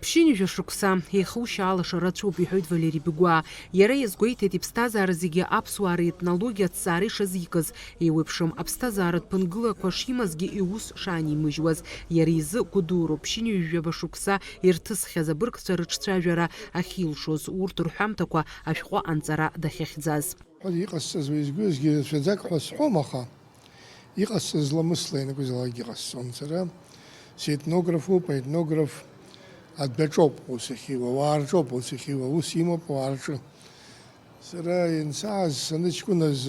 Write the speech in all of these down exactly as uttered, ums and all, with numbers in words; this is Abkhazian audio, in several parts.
Ԥшьынҩажәа шықәса, еихушьа алаша рацәоуп, иҳәоит Валери Бигәаа. Иара иазгәеиҭеит иԥсҭазаара зегьы аԥсуаа ретнологиа аҭҵаара ишазикыз. Еиуеиԥшым аԥсҭазааратә ԥынгылақәа шимазгьы иус шаанимыжьуаз. Иара изы гәыдуроуп ԥшьынҩажәаба шықәса ирҭысхьаз абыргцәа рыҿцәажәара ахьилшоз, урҭ рҳәамҭақәа ашәҟәы анҵара дахьахьӡаз. Ҳәа иҟасҵаз уеизгьы-уеизгьы рацәаӡак ҳәа сҳәом, аха иҟасҵаз ламысла ианакәызаалакгьы ҟасҵон сара. Сетнографуп, аетнограф адәаҿоуп ус ахьиуа, ауаа рҿоуп ус ахьиуа, ус имоуп ауаа рҿы. Сара иансааз, саныҷкәыназ,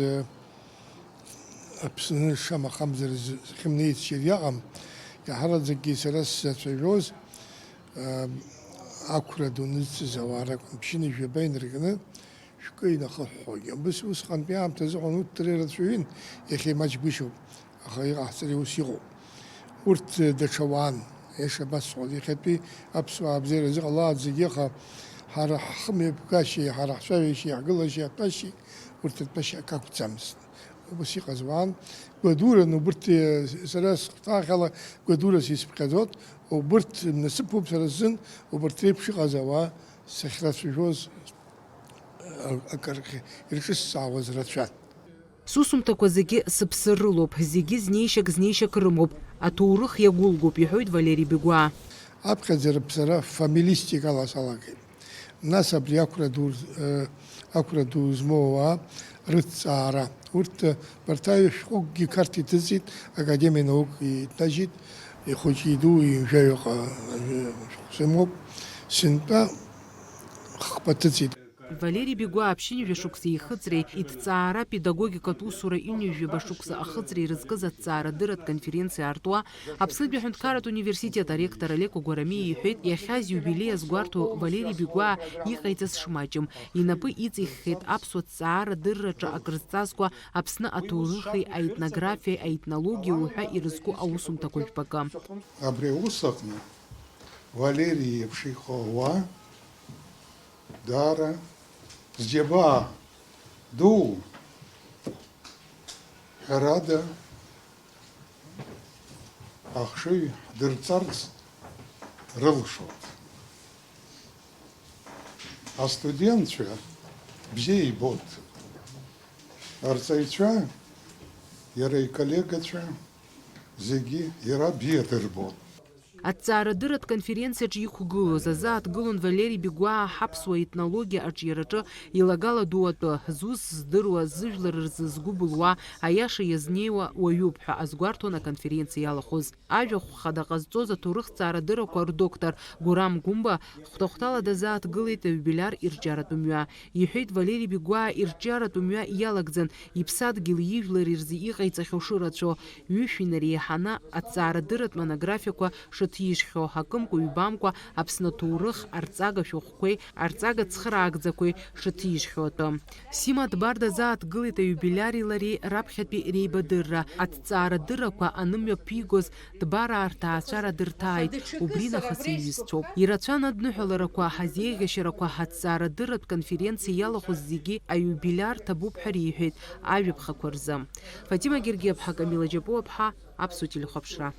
Аԥсны шамахамзар сахьымнеиц иаҟам, иаҳараӡакгьы сара сзацәажәоз, ақәра ду нызҵыз ауаа ракәын, ԥшьынҩажәаба инаркны, шәкы инахыҳәҳәогьы. Абас усҟантәи аамҭазыҳәан урҭ дара ирацәаҩын, иахьа имаҷгәышьоуп, аха иҟаҳҵари ус иҟоуп. Урҭ даҽа уаан, иаша абасҳәоз, иахьатәи аԥсуаа бзиара зыҟалааит зегьы, аха ҳара ҳхымҩаԥгашьеи, ҳара ҳцәажәашьеи, ҳгылашьеи, ҳтәашьеи, урҭ ртәашьа акы акәӡамызт. Убас иҟаз уаан, гәадуран, убырҭ, сара схаҭарала гәадурас исыԥхьаӡоит, убырҭ насыԥуп сара сзын, убырҭ реиԥш иҟаз ауаа сахьрацәажәоз, акыр ирҿысҵаауаз рацәан. Сусумҭақәа зегьы сыԥсы рылоуп, зегьы знеишьак-знеишьак рымоуп, аҭоурых иагәылгоуп, иҳәоит Валери Бигәаа. Аԥхьаӡара сара фамилистикала салагеит. Нас абри ақәра ду, ақәра ду змоу ауаа рыҭҵаара. Урҭ, барҭ аҩ-, шәҟәыкгьы Қарҭ иҭыҵит, Академиа наук иҭнажьит, ихәыҷы иду ҩажәаҩыҟа шәҟәы сымоуп, сынтәа хкқәа ҭыҵит. Валери Бигәаа ԥшьынҩажәа шықәса ихыҵреи иҭҵаара педагогикатә усура ҩынҩажәаба шықәса ахыҵреи ирызкыз аҭҵаарадырратә конференциа аартуа Аԥснытәи аҳәынҭқарратә университет аректор Олег Гәарамиа иҳәеит, иахьа зиубилеи азгәарҭо Валери Бигәаа иҟаиҵаз шмаҷым. Инапы иҵиххьеит аԥсуа ҭҵаарадырраҿы акрызҵазкуа Аԥсны аҭоурыхи аетнографиеи аетнологиеи уҳәа ирызку аусумҭақәа жәпакы. Абри аус аҟны Валери иеиԥш иҟоу ауаа даара зџьабаа дуу, ҳәарада, ахшыҩ ҳдырҵарц рылшоит. Астудентцәа бзиа ибоит. Арҵаҩцәа, иара иколлегацәа зегьы иара бзиа дырбоит. Аҭҵаарадырратә конференциаҿы иқәгылоз азы ааҭгылон Валери Бигәаа ҳаԥсуа етнологиа аҿиараҿы илагала ду атәы, зус здыруа, зыжәлар рзы згәы былуа, аиаша иазнеиуа уаҩуп ҳәа азгәарҭон аконференциа иалахәыз. Ажәахә хада ҟазҵоз аҭоурыхҭҵаарадыррақәа рдоктор Гурам Гәымба хәҭа-хәҭала дазааҭгылеит аиубилиар ирҿиаратә мҩа. Иҳәеит, Валери Бигәаа ирҿиаратә мҩа иалагӡан, иԥсадгьыли ижәлари рзы иҟаиҵахьоу шырацәоу. Ҩышә инареиҳаны аҭҵаарадырратә монографиақәа шыҭижьхьоу, акымкәа-ҩбамкәа Аԥсны аҭоурых арҵага шәҟәқәеи арҵага цхыраагӡақәеи шыҭижьхьоу атәы. Сима Дбар дазааҭгылеит аиубилиари лареи раԥхьатәи реибадырра. Аҭҵаарадыррақәа анымҩаԥигоз, Дбараа рҭаацәара дырҭааит, убри нахыс иҩызцәоуп. Ирацәан адныҳәаларақәа, ҳазеиӷьашьарақәа, ҳаҭҵаарадырратә конференциа иалахәыз зегьы аиубилиар ҭабуп ҳәа риҳәеит ажәаԥхақәа рзы. Фатима Гергиаԥҳа, Камила Џьапуаԥҳа, Аԥсуа телехәаԥшра.